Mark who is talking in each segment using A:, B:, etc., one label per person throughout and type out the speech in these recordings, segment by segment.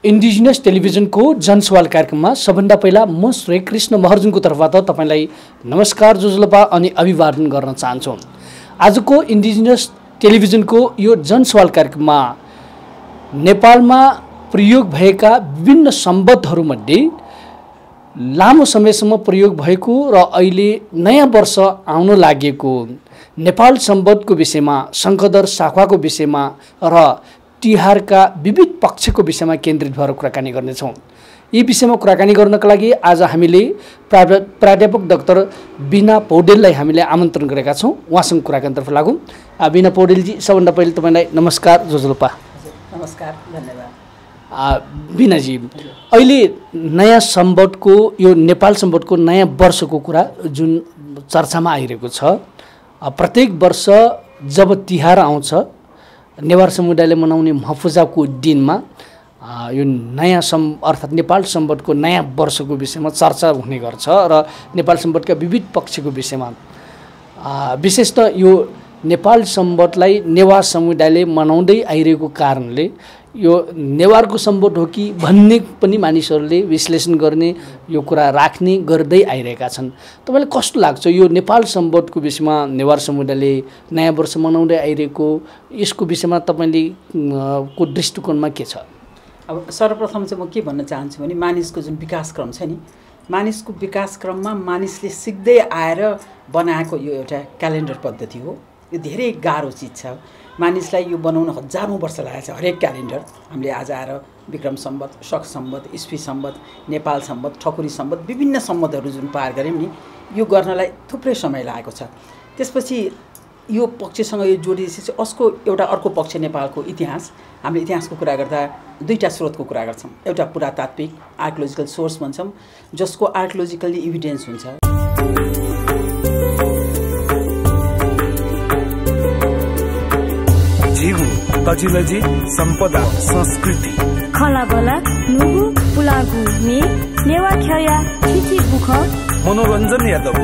A: Indigenous टेलिभिजनको जनसवाल कार्यक्रममा सबभन्दा पहिला म श्री कृष्ण महर्जनको तर्फबाट तपाईलाई नमस्कार जुजुलपा अनि अभिवादन गर्न चाहन्छु। आजको इन्डिजिनस टेलिभिजनको यो जनसवाल कार्यक्रममा नेपालमा प्रयोग भएका विभिन्न सम्बन्धहरूमध्ये लामो समयसम्म प्रयोग भएको र अहिले नयाँ वर्ष आउन लागेको नेपाल सम्बन्धको विषयमा, शङ्खदर साखवाको विषयमा र तिहारका विविध पक्षको विषयमा केन्द्रित भएर कुराकानी गर्नेछौँ। यी विषयमा कुराकानी गर्नका लागि आज हामीले प्राध्यापक डाक्टर बिना पौडेललाई हामीले आमन्त्रण गरेका छौँ। उहाँसँग कुराकानीतर्फ लागौँ। बिना पौडेलजी, सबभन्दा पहिले तपाईँलाई नमस्कार जुजुल्पा।
B: नमस्कार, धन्यवाद।
A: बिनाजी, अहिले नयाँ सम्बन्धको यो नेपाल सम्बन्धको नयाँ वर्षको कुरा जुन चर्चामा आइरहेको छ, प्रत्येक वर्ष जब तिहार आउँछ नेवार समुदायले मनाउने महफुजाको दिनमा यो नयाँ अर्थात् नेपाल सम्बन्धको नयाँ वर्षको विषयमा चर्चा हुने गर्छ र नेपाल सम्बन्धका विविध पक्षको विषयमा विशेषतः यो नेपाल सम्बन्धलाई नेवार समुदायले मनाउँदै आइरहेको कारणले यो नेवारको सम्बन्ध हो कि भन्ने पनि मानिसहरूले विश्लेषण गर्ने, यो कुरा राख्ने गर्दै आइरहेका छन्। तपाईँलाई कस्तो लाग्छ यो नेपाल सम्बन्धको विषयमा नेवार समुदायले नयाँ वर्ष मनाउँदै आइरहेको यसको विषयमा तपाईँले को दृष्टिकोणमा के छ?
B: अब सर्वप्रथम चाहिँ म के भन्न चाहन्छु भने मानिसको जुन विकासक्रम छ नि, मानिसको विकासक्रममा मानिसले सिक्दै आएर बनाएको यो एउटा क्यालेन्डर पद्धति हो। यो धेरै गाह्रो चिज छ। मानिसलाई यो बनाउन हजारौँ वर्ष लागेको छ। हरेक क्यालेन्डर हामीले आज आएर विक्रम सम्वत, शक सम्वत, इस्वी सम्वत, नेपाल सम्वत, ठकुरी सम्वत, विभिन्न सम्वतहरू जुन पार गऱ्यौँ नि, यो गर्नलाई थुप्रै समय लागेको छ। त्यसपछि यो पक्षसँग यो जोडिएपछि उसको एउटा अर्को पक्ष नेपालको इतिहास। हामीले इतिहासको कुरा गर्दा दुईवटा स्रोतको कुरा गर्छौँ। एउटा पुरातात्विक आर्कियोलोजिकल सोर्स भन्छौँ, जसको आर्कियोलोजिकल्ली इभिडेन्स हुन्छ।
C: तजिलजी सम्पदा संस्कृति
D: खलाबला नुगु पुलागु मे नेवा ख्या छिछि बुख
C: मनोरञ्जन यादव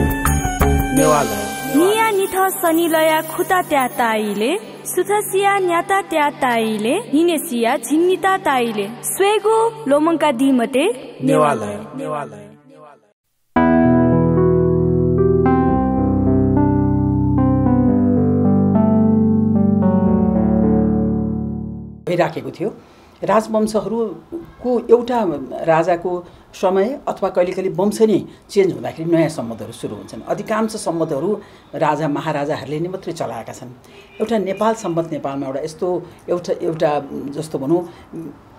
C: नेवाला
D: निया निथ सनिलया खुता त्या ताइले सुथसिया न्याता त्या ताइले निनेसिया झिन्निता ताइले स्वेगु लोमंका दिमते
C: नेवाला
B: भइराखेको थियो। राजवंशहरूको एउटा राजाको समय अथवा कहिले कहिले वंश नै चेन्ज हुँदाखेरि नयाँ सम्बन्धहरू सुरु हुन्छन्। अधिकांश सम्बन्धहरू राजा महाराजाहरूले नै मात्रै चलाएका छन्। एउटा नेपाल सम्बन्ध नेपालमा एउटा जस्तो भनौँ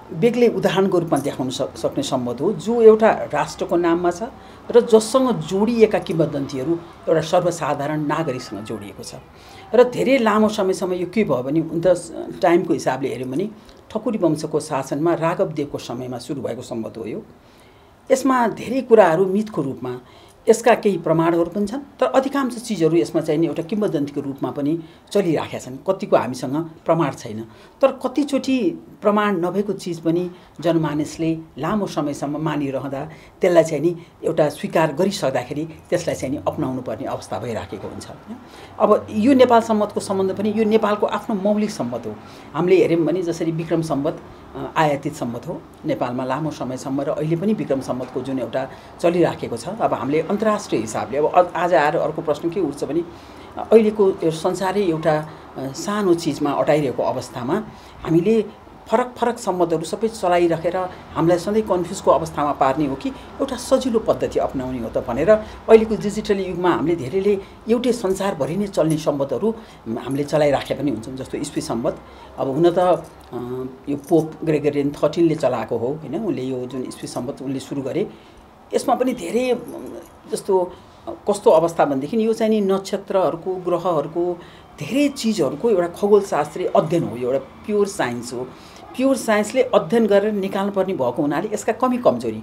B: बेग्लै उदाहरणको रूपमा देखाउन सक्ने सम्बन्ध हो, जो एउटा राष्ट्रको नाममा छ र जससँग जोडिएका किंवदन्तीहरू एउटा सर्वसाधारण नागरिकसँग जोडिएको छ। र धेरै लामो समयसम्म यो के भयो भने टाइमको हिसाबले हेऱ्यौँ भने ठकुरी वंशको शासनमा राघवदेवको समयमा सुरु भएको सम्बन्ध हो यो। यसमा धेरै कुराहरू मिथको रूपमा, यसका केही प्रमाणहरू पनि छन्, तर अधिकांश चिजहरू यसमा चाहिँ नि एउटा किंवदन्तीको रूपमा पनि चलिराखेका छन्। कतिको हामीसँग प्रमाण छैन, तर कतिचोटि प्रमाण नभएको चिज पनि जनमानसले लामो समयसम्म मानिरहँदा त्यसलाई चाहिँ नि एउटा स्वीकार गरिसक्दाखेरि त्यसलाई चाहिँ नि अपनाउनु पर्ने अवस्था भइराखेको हुन्छ। अब यो नेपाल सम्बन्धको सम्बन्ध पनि यो नेपालको आफ्नो मौलिक सम्बन्ध हो। हामीले हेऱ्यौँ भने जसरी विक्रम सम्बन्ध आयातित सम्बन्ध हो नेपालमा लामो समयसम्म, र अहिले पनि विक्रम सम्बन्धको जुन एउटा चलिराखेको छ। अब हामीले अन्तर्राष्ट्रिय हिसाबले अब आज आएर अर्को प्रश्न के उठ्छ भने अहिलेको संसारै एउटा सानो चिजमा अटाइरहेको अवस्थामा हामीले फरक सम्बन्धहरू सबै चलाइराखेर हामीलाई सधैँ कन्फ्युजको अवस्थामा पार्ने हो कि एउटा सजिलो पद्धति अपनाउने हो त भनेर अहिलेको डिजिटल युगमा हामीले धेरैले एउटै संसारभरि नै चल्ने सम्बन्धहरू हामीले चलाइराखे पनि हुन्छौँ। जस्तो इस्वी सम्बन्ध, अब हुन त यो पोप ग्रेगोरियन 13ले चलाएको हो होइन, उसले यो जुन इस्वी सम्बन्ध उसले सुरु गरे। यसमा पनि धेरै जस्तो कस्तो अवस्था भनेदेखि यो चाहिँ नि नक्षत्रहरूको, ग्रहहरूको, धेरै चिजहरूको एउटा खगोलशास्त्रीय अध्ययन हो। यो एउटा प्योर साइन्स हो। प्योर साइन्सले अध्ययन गरेर निकाल्नुपर्ने भएको हुनाले यसका कमी कमजोरी,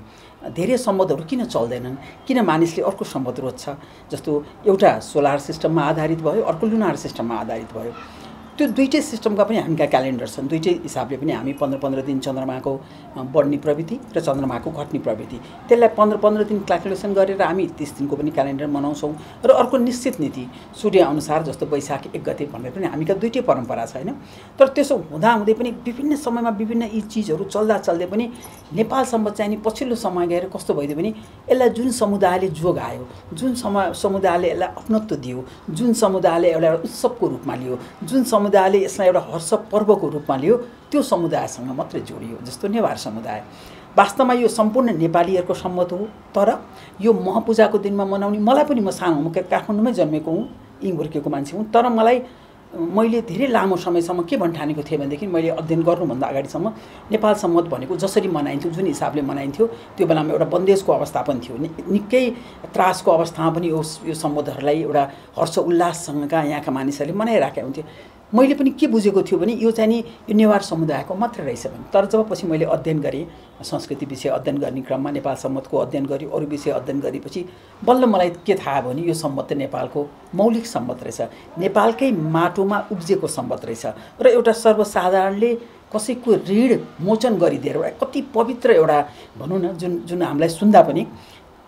B: धेरै सम्बन्धहरू किन चल्दैनन्, किन मानिसले अर्को सम्बन्ध रोज्छ। जस्तो एउटा सोलर सिस्टममा आधारित भयो, अर्को लुनार सिस्टममा आधारित भयो। त्यो दुईटै सिस्टमका पनि हामीका क्यालेन्डर छन्। दुईटै हिसाबले पनि हामी 15-15 दिन चन्द्रमाको बढ्ने प्रवृत्ति र चन्द्रमाको घट्ने प्रवृत्ति, त्यसलाई 15-15 दिन क्यालकुलेसन गरेर हामी 30 दिनको पनि क्यालेन्डर मनाउँछौँ। र अर्को निश्चित नीति सूर्य अनुसार, जस्तो वैशाख 1 गते भनेर पनि हामीका दुईटै परम्परा छ होइन। तर त्यसो हुँदाहुँदै पनि विभिन्न समयमा विभिन्न यी चिजहरू चल्दै पनि नेपालसम्म चाहिँ नि पछिल्लो समय गएर कस्तो भइदियो भने यसलाई जुन समुदायले जोगायो, जुन समुदायले यसलाई अपनत्व दियो, जुन समुदायले एउटा उत्सवको रूपमा लियो, जुन समुदायले यसलाई एउटा हर्ष पर्वको रूपमा लियो, त्यो समुदायसँग मात्रै जोडियो। जस्तो नेवार समुदाय वास्तवमा यो सम्पूर्ण नेपालीहरूको सम्मत हो। तर यो महपूजाको दिनमा मनाउने, मलाई पनि, म सानो, म काठमाडौँमै जन्मेको हुँ, यहीँ हुर्केको मान्छे हुँ। तर मैले धेरै लामो समयसम्म के भन्ठानेको थिएँ भनेदेखि, मैले अध्ययन गर्नुभन्दा अगाडिसम्म नेपाल सम्मत भनेको जसरी मनाइन्थ्यो, जुन हिसाबले मनाइन्थ्यो, त्यो बेलामा एउटा बन्देजको अवस्था पनि थियो, निकै त्रासको अवस्थामा पनि यो सम्मतहरूलाई एउटा हर्ष उल्लाससँगका यहाँका मानिसहरूले मनाइराखेका हुन्थ्यो। मैले पनि के बुझेको थियो भने यो चाहिँ नि यो नेवार समुदायको मात्र रहेछ भने। तर जब पछि मैले अध्ययन गरेँ, संस्कृति विषय अध्ययन गर्ने क्रममा नेपाल सम्मतको अध्ययन गरेँ, अरू विषय अध्ययन गरेपछि बल्ल मलाई के थाहा भयो भने यो सम्मत त नेपालको मौलिक सम्मत रहेछ, नेपालकै माटोमा उब्जेको सम्मत रहेछ। र एउटा सर्वसाधारणले कसैको ऋण मोचन गरिदिएर एउटा कति पवित्र एउटा भनौँ न, जुन हामीलाई सुन्दा पनि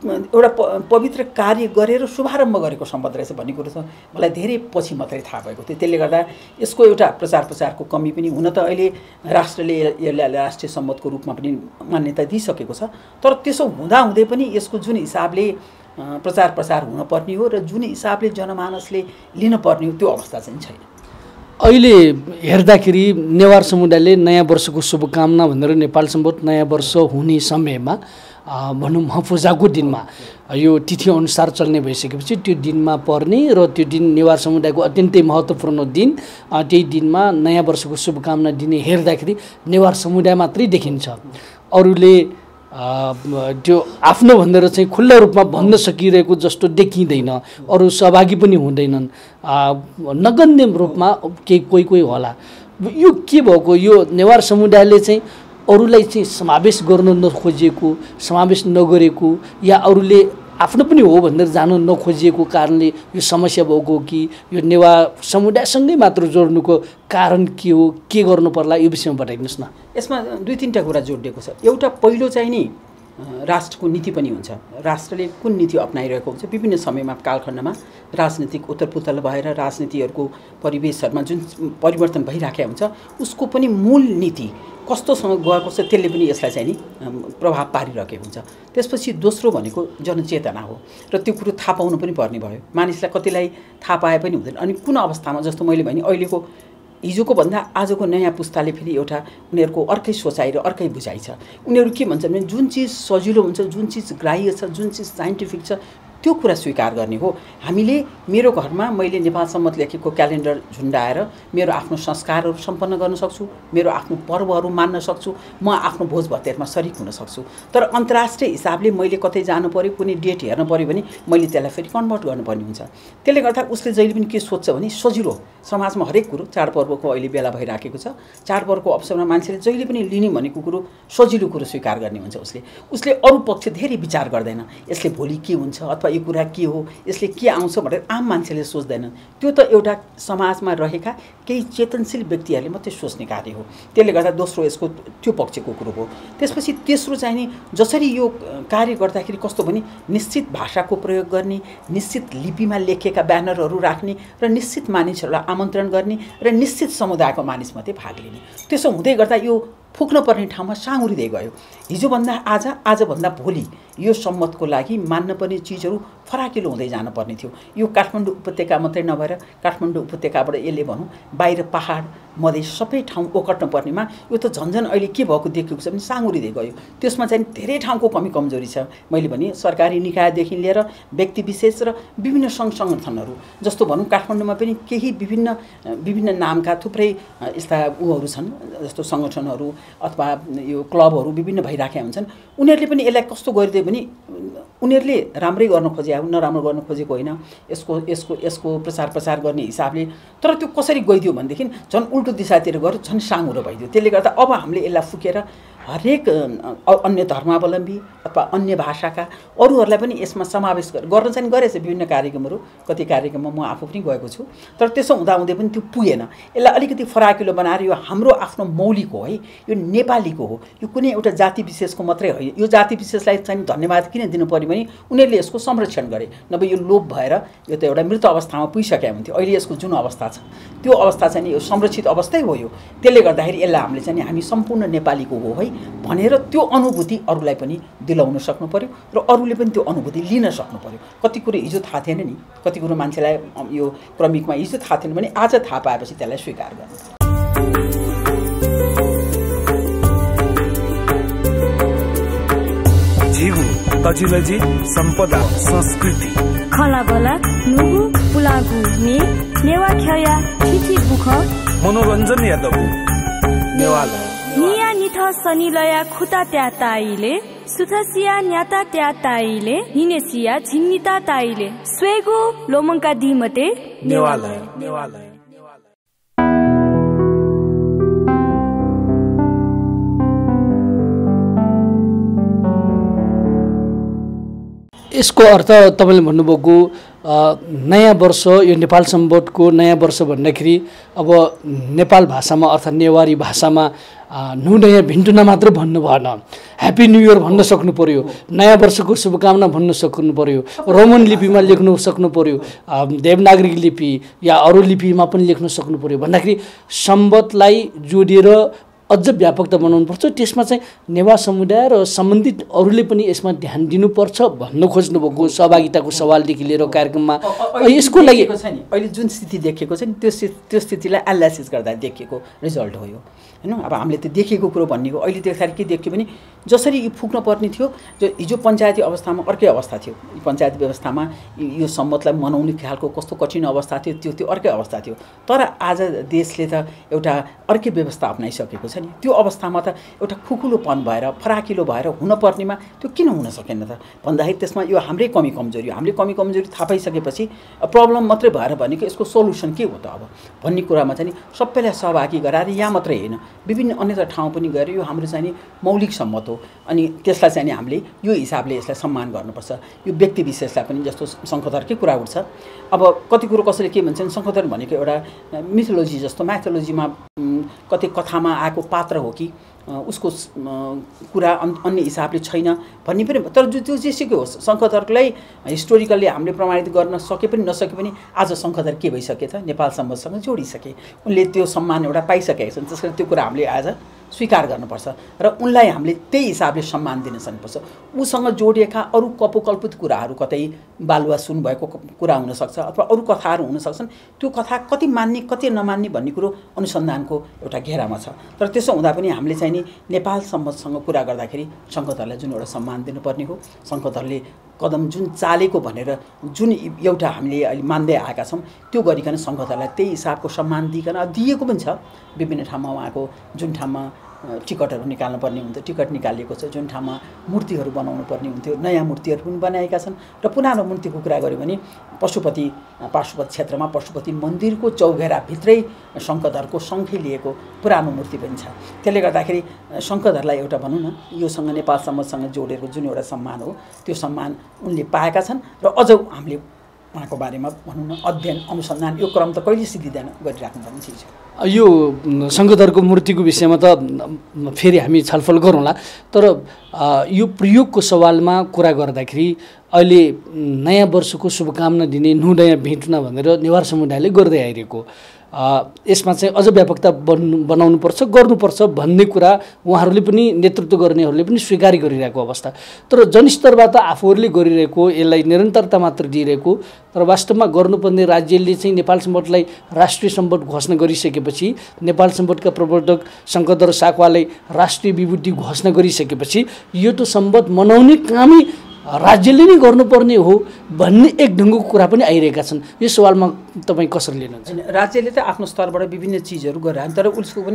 B: एउटा पवित्र कार्य गरेर शुभारम्भ गरेको सम्बन्ध रहेछ भन्ने कुरो त मलाई धेरै पछि मात्रै थाहा भएको थियो। त्यसले गर्दा यसको एउटा प्रचारको कमी पनि, हुन त अहिले राष्ट्रले यसलाई राष्ट्रिय सम्मतको रूपमा पनि मान्यता दिइसकेको छ। तर त्यसो हुँदाहुँदै पनि यसको जुन हिसाबले प्रचार हुनुपर्ने हो र जुन हिसाबले जनमानसले लिनुपर्ने हो, त्यो अवस्था चाहिँ छैन।
A: अहिले हेर्दाखेरि नेवार समुदायले नयाँ वर्षको शुभकामना भनेर नेपाल सम्मत नयाँ वर्ष हुने समयमा भनौँ महपूजाको दिनमा यो तिथि अनुसार चल्ने भइसकेपछि त्यो दिनमा पर्ने र त्यो दिन नेवार समुदायको अत्यन्तै महत्त्वपूर्ण दिन, त्यही दिनमा नयाँ वर्षको शुभकामना दिने हेर्दाखेरि नेवार समुदाय मात्रै देखिन्छ। अरूले त्यो आफ्नो भनेर चाहिँ खुल्ला रूपमा भन्न सकिरहेको जस्तो देखिँदैन, अरू सहभागी पनि हुँदैनन्, नगन्य रूपमा कोही होला। यो के भएको, यो नेवार समुदायले चाहिँ अरूलाई चाहिँ समावेश गर्न नखोजिएको, समावेश नगरेको, या अरूले आफ्नो पनि हो भनेर जानु नखोजिएको कारणले यो समस्या भएको कि यो नेवार समुदायसँगै मात्र जोड्नुको कारण के हो, के गर्नु पर्ला, यो विषयमा बताइदिनुहोस् न।
B: यसमा 2-3टा कुरा जोडिएको छ। एउटा पहिलो चाहिँ नि राष्ट्रको नीति पनि हुन्छ, राष्ट्रले कुन नीति अपनाइरहेको हुन्छ। विभिन्न समयमा कालखण्डमा राजनीतिक उथलपुथल भएर राजनीतिहरूको परिवेशहरूमा जुन परिवर्तन भइराखेको हुन्छ, उसको पनि मूल नीति कस्तोसँग गएको छ त्यसले पनि यसलाई चाहिँ नि प्रभाव पारिरहेको हुन्छ। त्यसपछि दोस्रो भनेको जनचेतना हो, र त्यो कुरो थाहा पाउनु पनि पर्ने भयो। मानिसलाई कतिलाई थाहा पाए पनि हुँदैन। अनि कुन अवस्थामा, जस्तो मैले भने अहिलेको हिजोको भन्दा आजको नयाँ पुस्ताले फेरि एउटा उनीहरूको अर्कै सोचाइ र अर्कै बुझाइ छ। उनीहरू के भन्छन् भने जुन चिज सजिलो हुन्छ, जुन चिज ग्राह्य छ, जुन चिज साइन्टिफिक छ, त्यो कुरा स्वीकार गर्ने हो। हामीले, मेरो घरमा मैले नेपाल सम्मत लेखेको क्यालेन्डर झुन्डाएर मेरो आफ्नो संस्कारहरू सम्पन्न गर्न सक्छु, मेरो आफ्नो पर्वहरू मान्न सक्छु, म आफ्नो भोज भतेरमा सरिक हुन सक्छु। तर अन्तर्राष्ट्रिय हिसाबले मैले कतै जानु पर्यो, कुनै डेट हेर्नु पर्यो भने मैले त्यसलाई फेरि कन्भर्ट गर्नुपर्ने हुन्छ। त्यसले गर्दा उसले जहिले पनि के सोध्छ भने सजिलो, समाजमा हरेक कुरो, चाडपर्वको अहिले बेला भइराखेको छ, चाडपर्वको अवसरमा मान्छेले जहिले पनि लिने भनेको कुरो सजिलो कुरो स्वीकार गर्ने हुन्छ। उसले अरू पक्ष धेरै विचार गर्दैन, यसले भोलि के हुन्छ अथवा यो कुरा के हो, यसले के आउँछ भनेर आम मान्छेले सोच्दैनन्। त्यो त एउटा समाजमा रहेका केही चेतनशील व्यक्तिहरूले मात्रै सोच्ने कार्य हो। त्यसले गर्दा दोस्रो यसको त्यो पक्षको कुरो हो। त्यसपछि तेस्रो चाहिँ नि जसरी यो कार्य गर्दाखेरि कस्तो भने निश्चित भाषाको प्रयोग गर्ने, निश्चित लिपिमा लेखेका ब्यानरहरू राख्ने र निश्चित मानिसहरूलाई आमन्त्रण गर्ने र निश्चित समुदायको मानिस मात्रै भाग लिने। त्यसो हुँदै गर्दा यो फुक्न पर्ने ठाउँमा साँगुरिँदै गयो। हिजोभन्दा आज, आजभन्दा भोलि यो सम्मतको लागि मान्न पर्ने चिजहरू फराकिलो हुँदै जानुपर्ने थियो। यो काठमाडौँ उपत्यका मात्रै नभएर काठमाडौँ उपत्यकाबाट यसले भनौँ बाहिर पहाड मधेस सबै ठाउँ ओगट्न पर्नेमा यो त झन्झन अहिले के भएको देखेको छ भने साँगुरिँदै गयो। त्यसमा चाहिँ धेरै ठाउँको कमी छ। मैले भने सरकारी निकायदेखि लिएर व्यक्ति विशेष र विभिन्न सङ्घ सङ्गठनहरू, जस्तो भनौँ काठमाडौँमा पनि केही विभिन्न नामका थुप्रै यस्ता उहरू छन्, जस्तो सङ्गठनहरू अथवा यो क्लबहरू विभिन्न भइराखेका हुन्छन्। उनीहरूले पनि यसलाई कस्तो गरिदियो भने उनीहरूले राम्रै गर्न खोजे हो, नराम्रो गर्न खोजेको होइन, यसको प्रचार गर्ने हिसाबले। तर त्यो कसरी गइदियो भनेदेखि झन् उल्टो दिशातिर गएर झन् साँगुरो भइदियो। त्यसले गर्दा अब हामीले यसलाई फुकेर हरेक अन्य धर्मावलम्बी अथवा अन्य भाषाका अरूहरूलाई पनि यसमा समावेश गर्न चाहिँ गरेछ विभिन्न कार्यक्रमहरू। कति कार्यक्रममा म आफू पनि गएको छु, तर त्यसो हुँदाहुँदै पनि त्यो पुगेन। यसलाई अलिकति फराकिलो बनाएर यो हाम्रो आफ्नो मौलिक हो है, यो नेपालीको हो, यो कुनै एउटा जाति विशेषको मात्रै होइन। यो जाति विशेषलाई चाहिँ धन्यवाद किन दिनु पर्यो भने उनीहरूले यसको संरक्षण गरे, नभए यो लोप भएर यो त एउटा मृत अवस्थामा पुगिसकेको हुन्थ्यो। अहिले यसको जुन अवस्था छ त्यो अवस्था चाहिँ यो संरक्षित अवस्थै हो यो। त्यसले गर्दाखेरि यसलाई हामीले चाहिँ हामी सम्पूर्ण नेपालीको हो है भनेर त्यो अनुभूति अरूलाई पनि दिलाउन सक्नु पर्यो र अरूले पनि त्यो अनुभूति लिन सक्नु पर्यो। कति कुरो हिजो थाहा थिएन नि, कति कुरो मान्छेलाई यो क्रमिकमा हिजो थाहा थिएन भने आज थाहा पाएपछि त्यसलाई स्वीकार गर्नु।
C: झिगु तजिलजी सम्पदा संस्कृति
D: खलाबला नुगु पुलागु ने नेवा ख्या थिथि बुख
C: मनोरञ्जन यादव नेवाला
D: निया निथ सनिलया खुता त्या ताइले सुथसिया न्याता त्या ताइले निनेसिया झिन्निता ताइले स्वेगु लोमंका दिमते
C: नेवाला
A: यसको अर्थ तपाईँले भन्नुभएको नयाँ वर्ष यो नेपाल सम्बोधको नयाँ वर्ष भन्दाखेरि अब नेपाल भाषामा अर्थात् नेवारी भाषामा नुनयाँ भिन्टुना मात्र भन्नु भएन, ह्याप्पी न्यू इयर भन्न सक्नु पर्यो, नयाँ वर्षको शुभकामना भन्न सक्नु पर्यो, रोमन लिपिमा लेख्न सक्नु पर्यो, देवनागरी लिपि या अरू लिपिमा पनि लेख्न सक्नु पर्यो भन्दाखेरि सम्बन्धलाई जोडिएर अझ व्यापकता बनाउनुपर्छ। त्यसमा चाहिँ नेवा समुदाय र सम्बन्धित अरूले पनि यसमा ध्यान दिनुपर्छ भन्नु खोज्नुभएको सहभागिताको सवालदेखि लिएर कार्यक्रममा यसको लागि
B: अहिले जुन स्थिति देखेको छ नि त्यो स्थितिलाई एनालाइसिस गर्दा देखिएको रिजल्ट हो यो हैन। अब हामीले त्यो देखेको कुरो भन्नेको अहिले देख्दाखेरि के देखियो भने जसरी यो फुक्न पर्ने थियो, जो हिजो पञ्चायती अवस्थामा अर्कै अवस्था थियो, पञ्चायती व्यवस्थामा यो सम्मतलाई मनाउने खालको कस्तो कठिन अवस्था थियो त्यो अर्कै अवस्था थियो। तर आज देशले त एउटा अर्कै व्यवस्था अपनाइसकेको छ नि, त्यो अवस्थामा त एउटा खुकुलोपन भएर फराकिलो भएर हुनपर्नेमा त्यो किन हुन सकेन त भन्दाखेरि त्यसमा यो हाम्रै कमी कमजोरी हो। हामीले कमी कमजोरी थाहा पाइसकेपछि प्रब्लम मात्रै भएर भनेको यसको सोल्युसन के हो त अब भन्ने कुरामा चाहिँ सबैलाई सहभागी गराएर यहाँ मात्रै होइन विभिन्न अन्य ठाउँ पनि गएर यो हाम्रो चाहिँ मौलिक सम्मत हो। अनि त्यसलाई चाहिँ हामीले यो हिसाबले यसलाई सम्मान गर्नुपर्छ। यो व्यक्ति विशेषलाई पनि जस्तो शङ्खधरकै कुरा उठ्छ। अब कति कुरो कसैले के भन्छन् शङ्खधर भनेको एउटा मिथोलोजी जस्तो माइथोलोजीमा कतै कथामा आएको पात्र हो कि उसको कुरा अन्य हिसाबले छैन भन्ने पनि, तर जो जेसुकै होस् शङ्खधरलाई हिस्टोरिकल्ली हामीले प्रमाणित गर्न सके पनि नसके पनि आज शङ्खधर के भइसके छ, नेपाल सम्बन्धसँग जोडिसके, उनले त्यो सम्मान एउटा पाइसकेका छन्। त्यसैले त्यो कुरा हामीले आज स्वीकार गर्नुपर्छ र उनलाई हामीले त्यही हिसाबले सम्मान दिन सक्नुपर्छ। उसँग जोडिएका अरू कपोकल्पित कुराहरू कतै बालुवा सुन भएको कुरा हुनसक्छ अथवा अरू कथाहरू हुनसक्छन्, त्यो कथा कति मान्ने कति नमान्ने भन्ने कुरो अनुसन्धानको एउटा घेरामा छ। तर त्यसो हुँदा पनि हामीले चाहिँ नि नेपाल सम्बन्धसँग कुरा गर्दाखेरि शङ्खधरलाई जुन एउटा सम्मान दिनुपर्ने हो, शङ्खधरले कदम जुन चालेको भनेर जुन एउटा हामीले अहिले मान्दै आएका छौँ त्यो गरिकन शङ्खधरलाई त्यही हिसाबको सम्मान दिइकन दिएको पनि छ। विभिन्न ठाउँमा उहाँको जुन ठाउँमा टिकटहरू निकाल्नु पर्ने हुन्थ्यो टिकट निकालिएको छ, जुन ठाउँमा मूर्तिहरू बनाउनु पर्ने हुन्थ्यो नयाँ मूर्तिहरू पनि बनाएका छन्। र पुरानो मूर्तिको कुरा गऱ्यो भने पाशुपत क्षेत्रमा पशुपति मन्दिरको चौघेराभित्रै शङ्खधरको सङ्ख्या लिएको पुरानो मूर्ति पनि छ। त्यसले गर्दाखेरि शङ्खधरलाई एउटा भनौँ न योसँग नेपाल समाजसँग जोडेको जुन एउटा सम्मान हो त्यो सम्मान उनले पाएका छन् र अझ हामीले उहाँको बारेमा भनौँ न अध्ययन अनुसन्धान यो क्रम त कहिले सिद्धिँदैन गरिराख्नुपर्ने चिज हो।
A: यो शङ्खधरको मूर्तिको विषयमा त फेरि हामी छलफल गरौँला, तर यो प्रयोगको सवालमा कुरा गर्दाखेरि अहिले नयाँ वर्षको शुभकामना दिने नुनयाँ भेटुना भनेर नेवार समुदायले गर्दै आइरहेको यसमा चाहिँ अझ व्यापकता बनाउनुपर्छ गर्नुपर्छ भन्ने कुरा उहाँहरूले पनि नेतृत्व गर्नेहरूले पनि स्वीकार गरिरहेको अवस्था। तर जनस्तरबाट आफूहरूले गरिरहेको यसलाई निरन्तरता मात्र दिइरहेको, तर वास्तवमा गर्नुपर्ने राज्यले चाहिँ नेपाल सम्बन्धलाई राष्ट्रिय सम्बन्ध घोषणा गरिसकेपछि नेपाल सम्बन्धका प्रवर्तक शङ्खधर साक्वाले राष्ट्रिय विभूति घोषणा गरिसकेपछि यो त सम्बन्ध मनाउने कामै राज्यले नै गर्नुपर्ने हो भन्ने एक ढङ्गको कुरा पनि आइरहेका छन्। यो सवालमा तपाईँ कसरी लिनुहुन्छ?
B: राज्यले त आफ्नो स्तरबाट विभिन्न चिजहरू गरिरहन्छ, तर उसको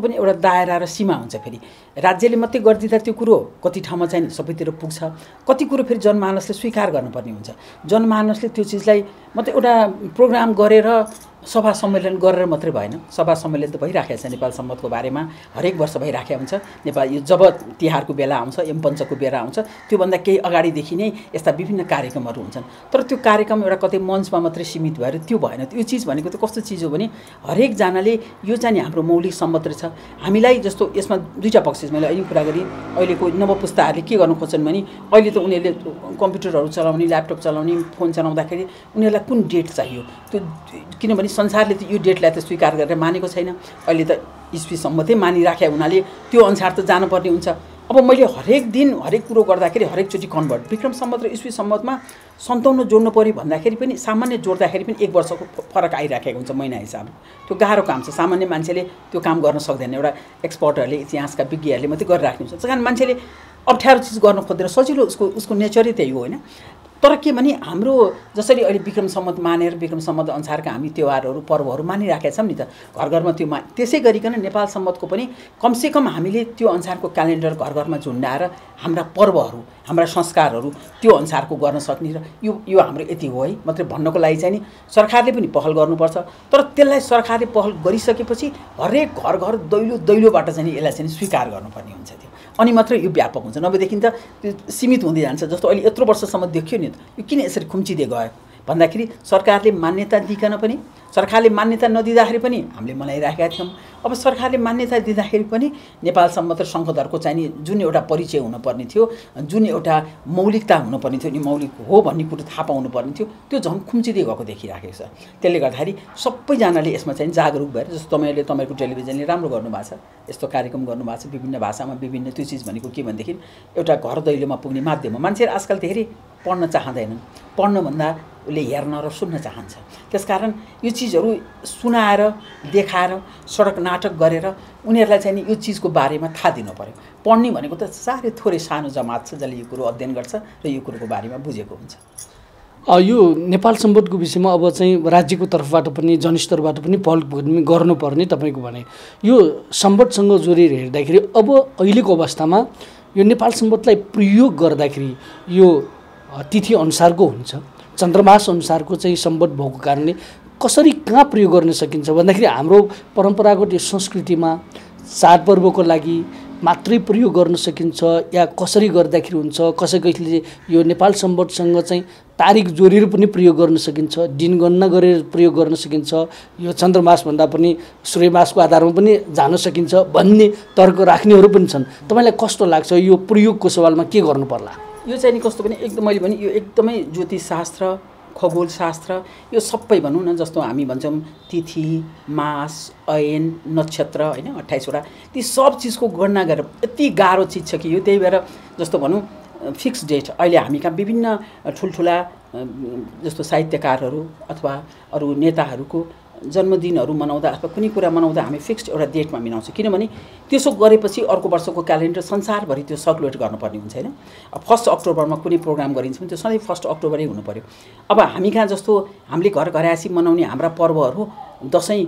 B: पनि एउटा दायरा र सीमा हुन्छ। फेरि राज्यले मात्रै गरिदिँदा त्यो कुरो कति ठाउँमा चाहिँ सबैतिर पुग्छ, कति कुरो फेरि जनमानसले स्वीकार गर्नुपर्ने हुन्छ। जनमानसले त्यो चिजलाई मात्रै एउटा प्रोग्राम गरेर सभा सम्मेलन गरेर मात्रै भएन, सभा सम्मेलन त भइराखेको छ नेपाल सम्बन्धको बारेमा, हरेक वर्ष भइराखेको हुन्छ। नेपाल यो जब तिहारको बेला आउँछ, यमपञ्चको बेला आउँछ, त्योभन्दा केही अगाडिदेखि नै यस्ता विभिन्न कार्यक्रमहरू हुन्छन्। तर त्यो कार्यक्रम एउटा कतै मञ्चमा मात्रै सीमित भएर त्यो भएन। त्यो चिज भनेको त कस्तो चिज हो भने हरेकजनाले यो चाहिँ हाम्रो मौलिक सम्मत रहेछ। हामीलाई जस्तो यसमा दुईवटा पक्ष छ। मैले अहिले कुरा गरेँ, अहिलेको नवपुस्ताहरूले के गर्नु खोज्छन् भने अहिले त उनीहरूले कम्प्युटरहरू चलाउने, ल्यापटप चलाउने, फोन चलाउँदाखेरि उनीहरूलाई कुन डेट चाहियो, त्यो किनभने संसारले त यो डेटलाई त स्वीकार गरेर मानेको छैन। अहिले त इस्वी सम्मतै मानिराखेको हुनाले त्यो अनुसार त जानुपर्ने हुन्छ। अब मैले हरेक दिन हरेक कुरो गर्दाखेरि हरेकचोटि कन्भर्ट विक्रम सम्मत र इस्वी सम्मतमा 57 जोड्नु पऱ्यो भन्दाखेरि पनि सामान्य जोड्दाखेरि पनि 1 वर्षको फरक आइराखेको हुन्छ महिना हिसाब। त्यो गाह्रो काम छ, सामान्य मान्छेले त्यो काम गर्न सक्दैन। एउटा एक्सपर्टहरूले, इतिहासका विज्ञहरूले मात्रै गरिराख्नु हुन्छ। त्यस कारण मान्छेले अप्ठ्यारो चिज गर्न खोज्दैन, सजिलो उसको नेचरै त्यही हो होइन। तर के भने हाम्रो जसरी अहिले विक्रम सम्मत मानेर विक्रम सम्मत अनुसारका हामी त्यौहारहरू पर्वहरू मानिराखेका छौँ नि त, घर घरमा त्यो त्यसै गरिकन नेपाल सम्मतको पनि कमसेकम हामीले त्यो अनुसारको क्यालेन्डर घर घरमा झुन्डाएर हाम्रा पर्वहरू, हाम्रा संस्कारहरू त्यो अनुसारको गर्न सक्ने र यो हाम्रो यति हो है मात्रै भन्नको लागि चाहिँ नि सरकारले पनि पहल गर्नुपर्छ। तर त्यसलाई सरकारले पहल गरिसकेपछि हरेक घर घर दैलोबाट चाहिँ यसलाई चाहिँ स्वीकार गर्नुपर्ने हुन्छ त्यो, अनि मात्रै यो व्यापक हुन्छ। नभएदेखि त त्यो सीमित हुँदै जान्छ। जस्तो अहिले यत्रो वर्षसम्म देखियो नि, यो किन यसरी खुम्चिँदै गयो भन्दाखेरि सरकारले मान्यता दिइकन पनि, सरकारले मान्यता नदिँदाखेरि पनि हामीले मनाइराखेका थियौँ। अब सरकारले मान्यता दिँदाखेरि पनि नेपाल सम्मत र शङ्खधरको चाहिँ नि जुन एउटा परिचय हुनुपर्ने थियो, जुन एउटा मौलिकता हुनुपर्ने थियो, नि मौलिक हो भन्ने कुरो थाहा पाउनुपर्ने थियो, त्यो झन् खुम्चिँदै गएको देखिराखेको छ। त्यसले गर्दाखेरि सबैजनाले यसमा चाहिँ जागरुक भएर, जस्तो तपाईँहरूको टेलिभिजनले राम्रो गर्नुभएको छ, यस्तो कार्यक्रम गर्नुभएको छ विभिन्न भाषामा विभिन्न। त्यो चिज भनेको के भनेदेखि एउटा घर दैलोमा पुग्ने माध्यम हो। मान्छेहरू आजकल धेरै पढ्न चाहँदैनन्, पढ्नुभन्दा उसले हेर्न र सुन्न चाहन्छ। त्यसकारण यो चिजहरू सुनाएर, देखाएर, सडक नाटक गरेर उनीहरूलाई चाहिँ नि यो चिजको बारेमा थाहा दिनु पर्यो। पढ्ने भनेको त साह्रै थोरै सानो जमात छ जसले यो कुरो अध्ययन गर्छ र यो कुरोको बारेमा बुझेको हुन्छ।
A: यो नेपाल सम्बन्धको विषयमा अब चाहिँ राज्यको तर्फबाट पनि जनस्तरबाट पनि पहल गर्नुपर्ने तपाईँको भने यो सम्बन्धसँग जोडेर हेर्दाखेरि अब अहिलेको अवस्थामा यो नेपाल सम्बन्धलाई प्रयोग गर्दाखेरि यो तिथि अनुसारको हुन्छ, चन्द्रमास अनुसारको चाहिँ सम्बन्ध भएको कारणले कसरी कहाँ प्रयोग गर्न सकिन्छ भन्दाखेरि हाम्रो परम्परागत यो संस्कृतिमा चाडपर्वको लागि मात्रै प्रयोग गर्न सकिन्छ या कसरी गर्दाखेरि हुन्छ, कसैले यो नेपाल सम्बन्धसँग चाहिँ तारिक जोडेर पनि प्रयोग गर्न सकिन्छ, दिन गणना गरेर प्रयोग गर्न सकिन्छ, यो चन्द्रमास भन्दा पनि सूर्यमासको आधारमा पनि जान सकिन्छ भन्ने तर्क राख्नेहरू पनि छन्। तपाईँलाई कस्तो लाग्छ यो प्रयोगको सवालमा के गर्नु पर्ला?
B: यो चाहिँ नि कस्तो भने एकदम मैले भने यो एकदमै ज्योतिषशास्त्र, खगोलशास्त्र यो सबै भनौँ न, जस्तो हामी भन्छौँ तिथि, मास, ऐन, नक्षत्र होइन 28 वटा, ती सब चिजको गणना गरेर यति गाह्रो चिज छ कि यो। त्यही भएर जस्तो भनौँ फिक्स डेट अहिले हामी कहाँ विभिन्न ठुल्ठुला जस्तो साहित्यकारहरू अथवा अरू नेताहरूको जन्मदिनहरू मनाउँदा अथवा कुनै कुरा मनाउँदा हामी फिक्स्ड एउटा डेटमा मिलाउँछौँ। किनभने त्यसो गरेपछि अर्को वर्षको क्यालेन्डर संसारभरि त्यो सर्कुलेट गर्नुपर्ने हुन्छ होइन। अब 1 अक्टोबरमा कुनै प्रोग्राम गरिन्छ भने त्यो सधैँ 1 अक्टोबरै हुनु पऱ्यो। अब हामी कहाँ जस्तो हामीले घर घरायसी मनाउने हाम्रा पर्वहरू दसैँ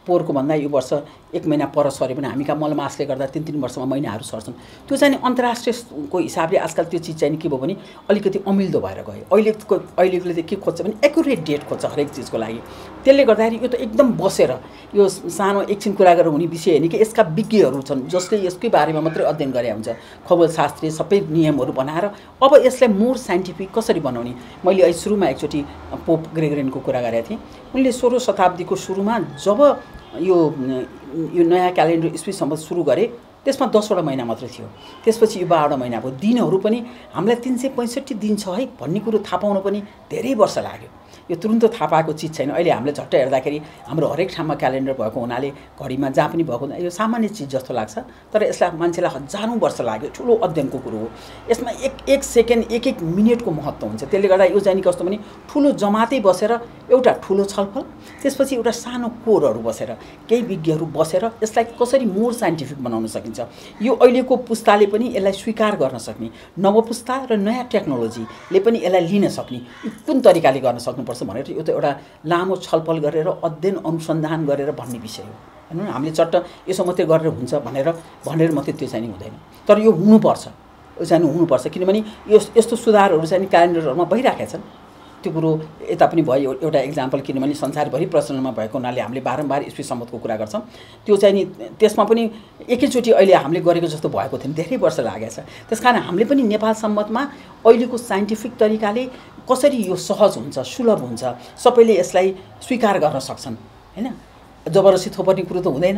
B: पोहोरको भन्दा यो वर्ष 1 महिना पर सऱ्यो भने हामी कहाँ मलमासले गर्दा 3-3 वर्षमा महिनाहरू सर्छन्। त्यो चाहिँ अन्तर्राष्ट्रियको हिसाबले आजकल त्यो चिज चाहिँ के भयो भने अलिकति अमिल्दो भएर गयो। अहिलेकोले त के खोज्छ भने एक्युरेट डेट खोज्छ हरेक चिजको लागि। त्यसले गर्दाखेरि यो त एकदम बसेर यो सानो एकछिन कुरा गरेर हुने विषय होइन कि यसका विज्ञहरू छन् जसले यसकै बारेमा मात्रै अध्ययन गरे हुन्छ, खगोलशास्त्रीय सबै नियमहरू बनाएर अब यसलाई मोर साइन्टिफिक कसरी बनाउने। मैले अहिले सुरुमा एकचोटि पोप ग्रेगोरियनको कुरा गरेको थिएँ। उनले 16औं शताब्दीको सुरुमा जब यो नयाँ क्यालेन्डर इस्वी सम्बन्ध सुरु गरे त्यसमा 10 वटा महिना मात्रै थियो। त्यसपछि यो 12 वटा महिना भयो। दिनहरू पनि हामीलाई 365 दिन छ है भन्ने कुरो थाहा पाउन पनि धेरै वर्ष लाग्यो। यो तुरुन्त थाहा पाएको चिज छैन। अहिले हामीले झट्ट हेर्दाखेरि हाम्रो हरेक ठाउँमा क्यालेन्डर भएको हुनाले घडीमा जहाँ पनि भएको हुनाले यो सामान्य चिज जस्तो लाग्छ, तर यसलाई मान्छेलाई हजारौँ वर्ष लाग्यो। ठुलो अध्ययनको कुरो हो। यसमा एक सेकेन्ड एक मिनटको महत्त्व हुन्छ। त्यसले गर्दा यो चाहिँ कस्तो भने ठुलो जमातै बसेर एउटा ठुलो छलफल, त्यसपछि एउटा सानो कोरहरू बसेर केही विज्ञहरू बसेर यसलाई कसरी मोर साइन्टिफिक बनाउन सकिन्छ, यो अहिलेको पुस्ताले पनि यसलाई स्वीकार गर्न सक्ने, नवपुस्ता र नयाँ टेक्नोलोजीले पनि यसलाई लिन सक्ने कुन तरिकाले गर्न सक्नुपर्छ भनेर यो त एउटा लामो छलफल गरेर अध्ययन अनुसन्धान गरेर भन्ने विषय हो। हैन हामीले चट्ट यसो मात्रै गरेर हुन्छ भनेर मात्रै त्यो चाहिँ हुँदैन। तर यो हुनुपर्छ, यो चाहिँ हुनुपर्छ। किनभने यस्तो सुधारहरू चाहिँ क्यालेन्डरहरूमा भइराखेका छन्। त्यो कुरो यता पनि भयो एउटा एक्जाम्पल, किनभने संसारभरि प्रचलनमा भएको हुनाले हामीले बारम्बार ईस्वी सम्बन्धको कुरा गर्छौँ। त्यो चाहिँ नि त्यसमा पनि एकैचोटि अहिले हामीले गरेको जस्तो भएको थिएन, धेरै वर्ष लागेको छ। त्यसकारण हामीले पनि नेपाल सम्बन्धमा अहिलेको साइन्टिफिक तरिकाले कसरी यो सहज हुन्छ, सुलभ हुन्छ, सबैले यसलाई स्वीकार गर्न सक्छन् हैन, जबरजस्ती थोपर्ने कुरो त हुँदैन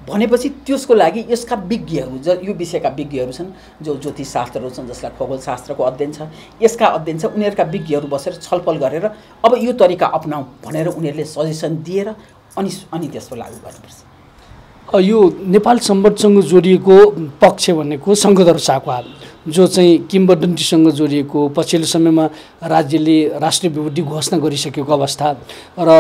B: भनेपछि त्यसको लागि यसका विज्ञहरू यो विषयका विज्ञहरू छन्, जो ज्योतिषशास्त्रहरू छन्, जसलाई खगोलशास्त्रको अध्ययन छ, यसका अध्ययन छ, उनीहरूका विज्ञहरू बसेर छलफल गरेर अब यो तरिका अपनाऊ भनेर उनीहरूले सजेसन दिएर अनि त्यसको लागू गर्नुपर्छ।
A: यो नेपाल सम्बन्धसँग जोडिएको पक्ष भनेको शङ्खधर साखवा, जो चाहिँ किम्बदन्तीसँग जोडिएको, पछिल्लो समयमा राज्यले राष्ट्रिय विभूति घोषणा गरिसकेको अवस्था र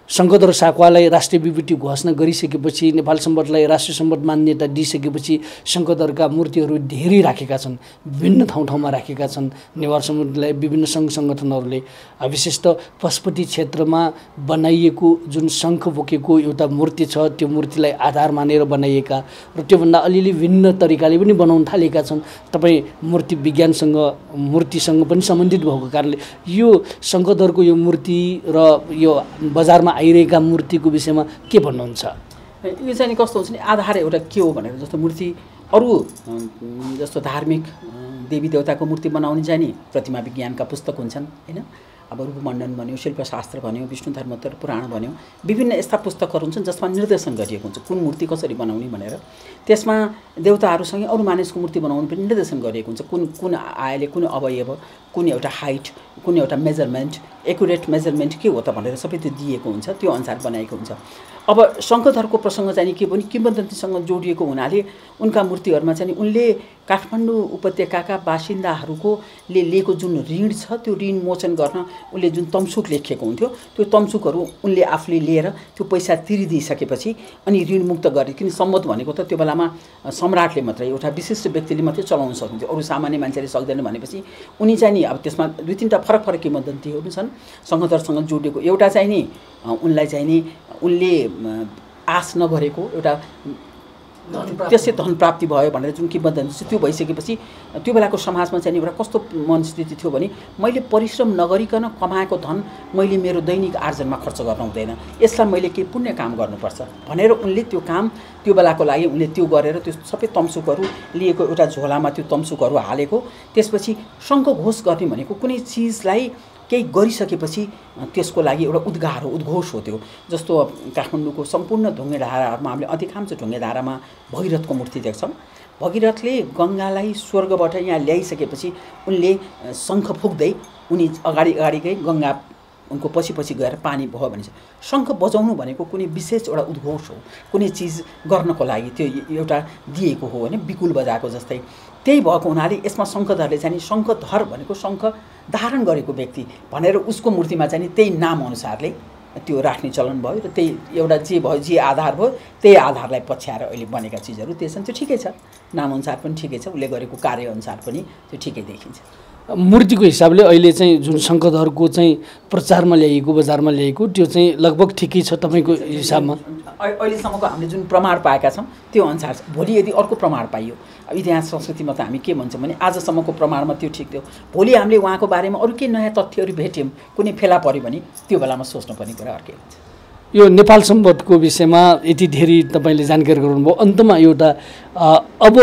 A: शङ्खधर साखवालाई राष्ट्रिय विभूति घोषणा गरिसकेपछि, नेपाल सम्बन्धलाई राष्ट्रिय सम्बन्ध मान्यता दिइसकेपछि शङ्खधरका मूर्तिहरू धेरै राखेका छन्, विभिन्न ठाउँमा राखेका छन्। नेवार समुदायलाई विभिन्न सङ्घ सङ्गठनहरूले विशेषतः पशुपति क्षेत्रमा बनाइएको जुन शङ्ख बोकेको एउटा मूर्ति छ, त्यो मूर्तिलाई आधार मानेर बनाइएका र त्योभन्दा अलिअलि भिन्न तरिकाले पनि बनाउन थालेका छन्। तपाईँ मूर्तिसँग पनि सम्बन्धित भएको कारणले यो शङ्खधरको यो मूर्ति र यो बजारमा आइरहेका मूर्तिको विषयमा के भन्नुहुन्छ?
B: यो चाहिँ कस्तो हुन्छ नि, आधार एउटा के हो भनेर, जस्तो मूर्ति अरू जस्तो धार्मिक देवी देवताको मूर्ति बनाउने चाहिँ नि प्रतिमा विज्ञानका पुस्तक हुन्छन् हैन, अब रूपमण्डन भन्यो, शिल्पशास्त्र भन्यो, विष्णु धर्मोत्तर पुराण भन्यो, विभिन्न यस्ता पुस्तकहरू हुन्छन् जसमा निर्देशन गरिएको हुन्छ कुन मूर्ति कसरी बनाउने भनेर। त्यसमा देवताहरूसँगै अरू मानिसको मूर्ति बनाउनु पनि निर्देशन गरिएको हुन्छ, कुन आयले कुन अवयव, कुन एउटा हाइट, कुन एउटा मेजरमेन्ट, एकुरेट मेजरमेन्ट के हो त भनेर सबै त्यो दिएको हुन्छ, त्यो अनुसार बनाएको हुन्छ। अब शङ्खधरको प्रसङ्ग चाहिँ के पनि किम्बदन्तीसँग जोडिएको हुनाले उनका मूर्तिहरूमा चाहिँ उनले काठमाडौँ उपत्यकाका बासिन्दाहरूले लिएको जुन ऋण छ त्यो ऋण मोचन गर्न उनले जुन तमसुक लेखेको हुन्थ्यो, त्यो तमसुकहरू उनले आफूले लिएर त्यो पैसा तिरिदिइसकेपछि अनि ऋण मुक्त गरे। किन सम्मत भनेको त त्यो बेलामा सम्राटले मात्रै, एउटा विशिष्ट व्यक्तिले मात्रै चलाउन सक्थ्यो, अरू सामान्य मान्छेले सक्दैन भनेपछि उनी चाहिँ नि अब त्यसमा दुई तीनवटा फरक किम्बदन्तीहरू छन् शङ्खधरसँग जोडिएको। एउटा चाहिँ नि उनलाई चाहिँ नि उनले आश नगरेको एउटा त्यसै धन प्राप्ति भयो भनेर जुन किम्बदन्ती छ त्यो भइसकेपछि त्यो बेलाको समाजमा चाहिँ एउटा कस्तो मनस्थिति थियो भने मैले परिश्रम नगरिकन कमाएको धन मैले मेरो दैनिक आर्जनमा खर्च गर्न हुँदैन, यसलाई मैले केही पुण्य काम गर्नुपर्छ भनेर उनले त्यो काम त्यो बेलाको लागि उनले त्यो गरेर त्यो सबै तमसुकहरू लिएको एउटा झोलामा त्यो तमसुकहरू हालेको। त्यसपछि शङ्खघोष गर्ने भनेको कुनै चिजलाई केही गरिसकेपछि त्यसको लागि एउटा उद्गार हो, उद्घोष हो त्यो। जस्तो काठमाडौँको सम्पूर्ण ढुङ्गे धाराहरूमा हामीले अधिकांश ढुङ्गे धारामा भगीरथको मूर्ति देख्छौँ। भगीरथले गङ्गालाई स्वर्गबाट यहाँ ल्याइसकेपछि उनले शङ्ख फुक्दै उनी अगाडि गई गङ्गा उनको पछि गएर पानी भयो भने शङ्ख बजाउनु भनेको कुनै विशेष एउटा उद्घोष हो, कुनै चिज गर्नको लागि त्यो एउटा दिएको हो होइन, बिकुल बजाएको जस्तै। त्यही भएको हुनाले यसमा शङ्खधरले चाहिँ शङ्खधर भनेको शङ्ख धारण गरेको व्यक्ति भनेर उसको मूर्तिमा चाहिँ त्यही नाम अनुसारले त्यो राख्ने चलन भयो र त्यही एउटा जे भयो, जे आधार भयो त्यही आधारलाई पछ्याएर अहिले बनेका चिजहरू त्यसमा त्यो ठिकै छ, नामअनुसार पनि ठिकै छ, उसले गरेको कार्यअनुसार पनि त्यो ठिकै देखिन्छ।
A: मूर्तिको हिसाबले अहिले चाहिँ जुन शङ्खधरको चाहिँ प्रचारमा ल्याइएको, बजारमा ल्याइएको त्यो चाहिँ लगभग ठिकै छ तपाईँको हिसाबमा?
B: अहिलेसम्मको हामीले जुन प्रमाण पाएका छौँ त्यो अनुसार भोलि यदि अर्को प्रमाण पाइयो, अब इतिहास संस्कृतिमा त हामी के भन्छौँ भने आजसम्मको प्रमाणमा त्यो ठिक थियो, भोलि हामीले उहाँको बारेमा अरू केही नयाँ तथ्यहरू भेट्यौँ, कुनै फेला पऱ्यो भने त्यो बेलामा सोच्नुपर्ने कुरा अर्कै हुन्छ।
A: यो नेपाल सम्बन्धको विषयमा यति धेरै तपाईँले जानकारी गराउनुभयो। अन्तमा एउटा अब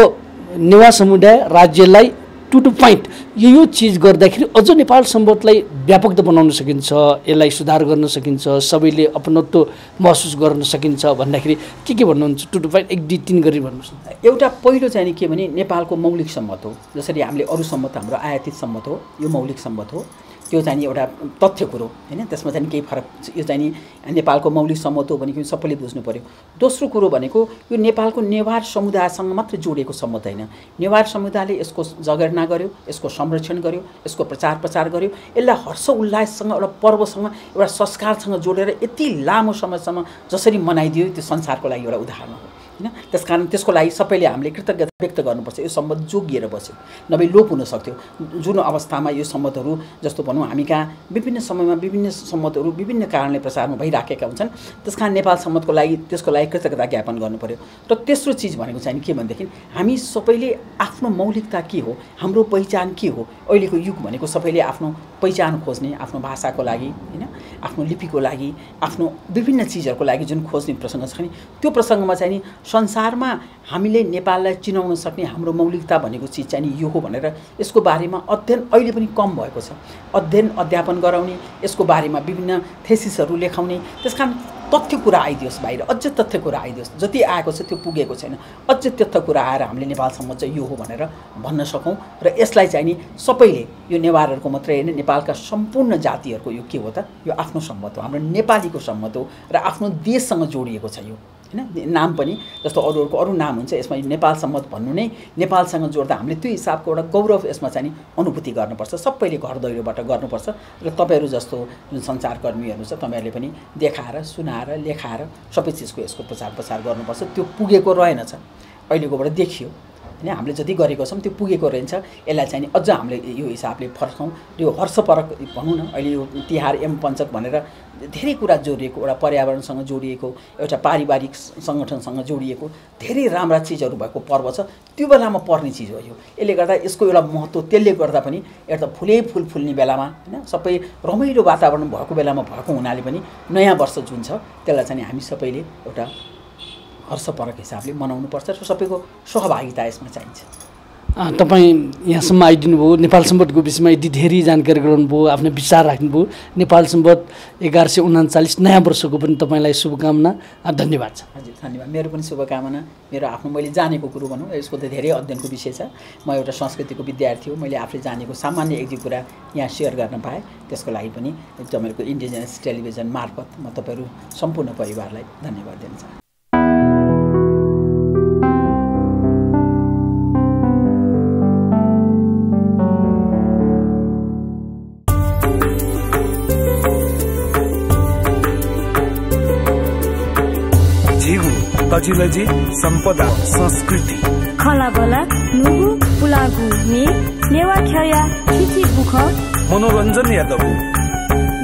A: नेवार समुदाय राज्यलाई टु द पोइन्ट यो चिज गर्दाखेरि अझ नेपाल सम्बन्धलाई व्यापक बनाउन सकिन्छ, यसलाई सुधार गर्न सकिन्छ, सबैले अपनत्व महसुस गर्न सकिन्छ भन्दाखेरि के भन्नुहुन्छ? टु द पोइन्ट 1 2 3 गरी भन्नुहोस्।
B: एउटा पहिलो चाहिँ के भने नेपालको मौलिक सम्मत हो, जसरी हामीले अरू सम्मत हाम्रो आयातित सम्मत हो, यो मौलिक सम्मत हो, त्यो चाहिँ एउटा तथ्य कुरो होइन, त्यसमा चाहिँ केही फरक, यो चाहिँ नेपालको मौलिक सम्मत हो भनेको सबैले बुझ्नु पर्यो। दोस्रो कुरो भनेको यो नेपालको नेवार समुदायसँग मात्र जोडिएको सम्मत होइन, नेवार समुदायले यसको जगेर्ना गर्यो, यसको संरक्षण गर्यो, यसको प्रचार गर्यो, यसलाई हर्ष उल्लाससँग एउटा पर्वसँग एउटा संस्कारसँग जोडेर यति लामो समयसम्म जसरी मनाइदियो त्यो संसारको लागि एउटा उदाहरण हो। होइन। त्यसकारण त्यसको लागि सबैले हामीले कृतज्ञता व्यक्त गर्नुपर्छ। यो सम्बन्ध जोगिएर बस्यो, नभए लोप हुन सक्थ्यो। जुन अवस्थामा यो सम्बन्धहरू जस्तो भनौँ हामी कहाँ विभिन्न समयमा विभिन्न सम्बन्धहरू विभिन्न कारणले प्रसारमा भइराखेका हुन्छन्। त्यसकारण नेपाल सम्बन्धको लागि त्यसको लागि कृतज्ञता ज्ञापन गर्नु पर्यो। र तेस्रो चिज भनेको चाहिँ के भनेदेखि हामी सबैले आफ्नो मौलिकता के हो, हाम्रो पहिचान के हो। अहिलेको युग भनेको सबैले आफ्नो पहिचान खोज्ने, आफ्नो भाषाको लागि होइन, आफ्नो लिपिको लागि, आफ्नो विभिन्न चिजहरूको लागि जुन खोज्ने प्रसङ्ग छ नि, त्यो प्रसङ्गमा चाहिँ नि संसारमा हामीले नेपाललाई चिनाउन सक्ने हाम्रो मौलिकता भनेको चिज चाहिँ नि यो हो भनेर यसको बारेमा अध्ययन अहिले पनि कम भएको छ। अध्ययन अध्यापन गराउने, यसको बारेमा विभिन्न थेसिसहरू लेखाउने, त्यसकारण तथ्य कुरा आइदियोस् बाहिर, अझ तथ्य कुरा आइदियोस्। जति आएको छ त्यो पुगेको छैन, अझ तथ्य कुरा आएर हामीले नेपालसम्म चाहिँ यो हो भनेर भन्न सकौँ। र यसलाई चाहिँ नि सबैले, यो नेवारहरूको मात्रै होइन, नेपालका सम्पूर्ण जातिहरूको यो के हो त, यो आफ्नो सम्बन्ध हो, हाम्रो नेपालीको सम्बन्ध हो र आफ्नो देशसँग जोडिएको छ यो होइन। नाम पनि जस्तो अरूहरूको अरू नाम हुन्छ, यसमा नेपाल सम्बन्ध भन्नु नै नेपालसँग जोड्दा हामीले त्यो हिसाबको एउटा गौरव यसमा चाहिँ नि अनुभूति गर्नुपर्छ। सबैले घर दैलोबाट गर्नुपर्छ। र तपाईँहरू जस्तो जुन सञ्चारकर्मीहरू छ तपाईँहरूले पनि देखाएर सुनाएर लेखाएर सबै चिजको यसको प्रचार गर्नुपर्छ। त्यो पुगेको रहेनछ, अहिलेकोबाट देखियो होइन, हामीले जति गरेको छौँ त्यो पुगेको रहेछ। यसलाई चाहिँ अझ हामीले यो हिसाबले फर्कौँ। यो हर्षपरक भनौँ न, अहिले यो तिहार एवं पञ्चक भनेर धेरै कुरा जोडिएको, एउटा पर्यावरणसँग जोडिएको, एउटा पारिवारिक सङ्गठनसँग जोडिएको धेरै राम्रा चिजहरू भएको पर्व छ। त्यो बेलामा पर्ने चिज हो यो। यसले गर्दा यसको एउटा महत्त्व त्यसले गर्दा पनि एउटा फुल फुल्ने बेलामा होइन, सबै रमाइलो वातावरण भएको बेलामा भएको हुनाले पनि नयाँ वर्ष जुन छ त्यसलाई चाहिँ हामी सबैले एउटा हर्षपरक हिसाबले मनाउनुपर्छ र सबैको सहभागिता यसमा चाहिन्छ।
A: तपाईँ यहाँसम्म आइदिनु भयो, नेपाल सम्बन्धको विषयमा यति धेरै जानकारी गराउनुभयो, आफ्नो विचार राख्नुभयो। नेपाल सम्बन्ध 1139 नयाँ वर्षको पनि तपाईँलाई शुभकामना, धन्यवाद छ।
B: हजुर धन्यवाद। मेरो पनि शुभकामना। मेरो आफ्नो मैले जानेको कुरो भनौँ, यसको त धेरै अध्ययनको विषय छ। म एउटा संस्कृतिको विद्यार्थी हो, मैले आफूले जानेको सामान्य एक दुई कुरा यहाँ सेयर गर्न पाएँ, त्यसको लागि पनि तपाईँहरूको इन्डिजिनस टेलिभिजन मार्फत म तपाईँहरू सम्पूर्ण परिवारलाई धन्यवाद दिन चाहन्छु।
C: तजिलजी सम्पदा संस्कृति
D: खलाबला नुगु पुलागु ने नेवा ख्या खिची बुख
C: मनोरञ्जन यादव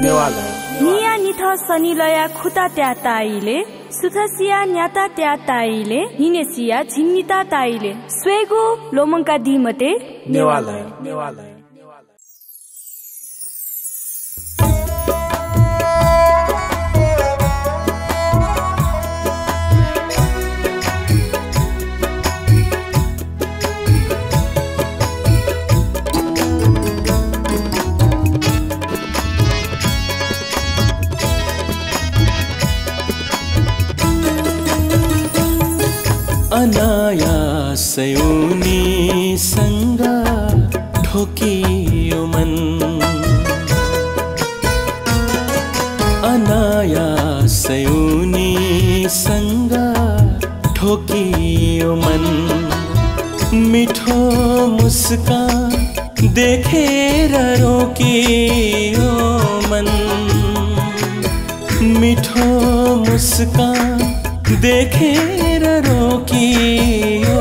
C: नेवाला
D: निया निथ सनिलया खुता त्या ताइले सुथसिया न्याता त्या ताइले निनेसिया झिन्निता ताइले स्वेगु लोमंका दिमते
C: नेवाला
E: अनायासै उनीसँग ठोकियो मन, अनायासै उनीसँग ठोकियो मन। मिठो मुस्कान देखेर रोकियो मन, मिठो मुस्कान देखेर रोकियो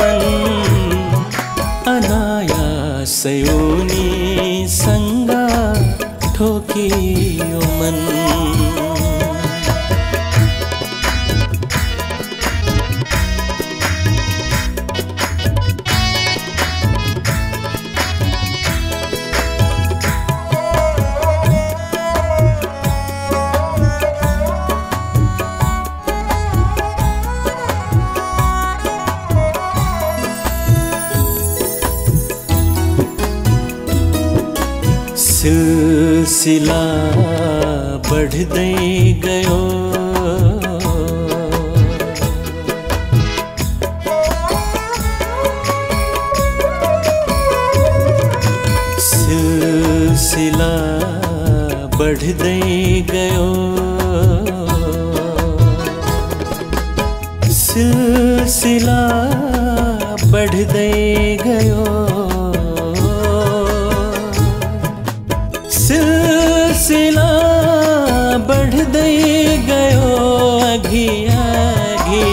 E: मन। अनायासै उनीसँग ठोकियो मन। सिलसिला बढ्दै गयो, सिलसिला बढ्दै गयो, सिलसिला बढ्दै गयो, सिलसिला बढ्दै गयो अघि अघि।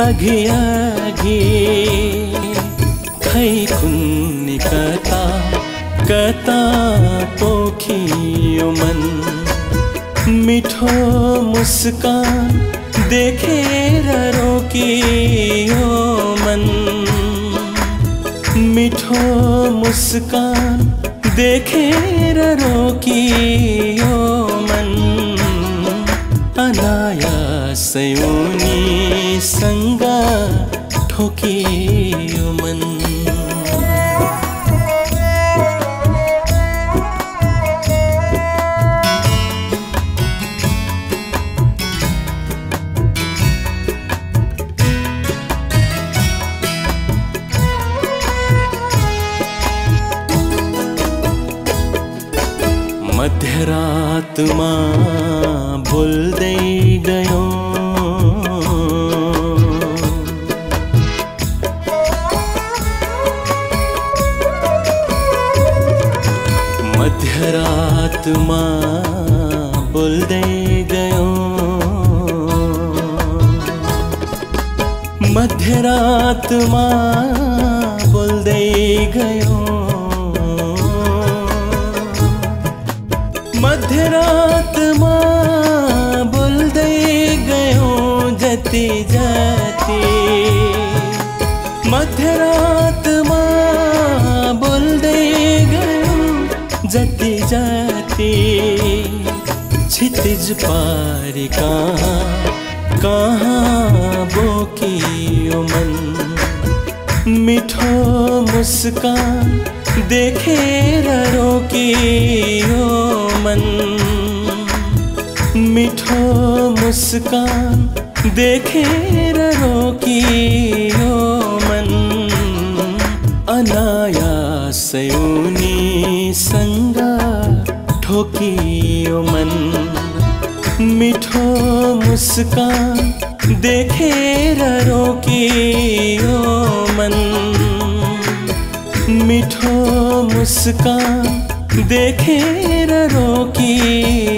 E: अघि अघि खै कुन्नी कता कता पोखियो मन मिठो मुस्कान देखेर रोकियो मन मिठो मुस्कान देखेर रोकियो मन अनायासै उनीसँग ठोकियो मन मध्यरातमा बोल्दै गयो मध्यरातमा बोल्दै गयो मध्यरातमा बोल्दै गयो मध्यरातमा बोल्दै गयो जति जति मध्यरातमा बोल्दै गयो जति जति क्षितिज पारी कहाँ बोकियो मन मिठो मुस्कान देखेर रोकियो मन मिठो मुस्कान देखेर रोकियो मन अनायासै उनीसँग ठोकियो मन मिठो मुस्कान देखेर रोकियो मन मिठो मुस्कान देखेर रोकियो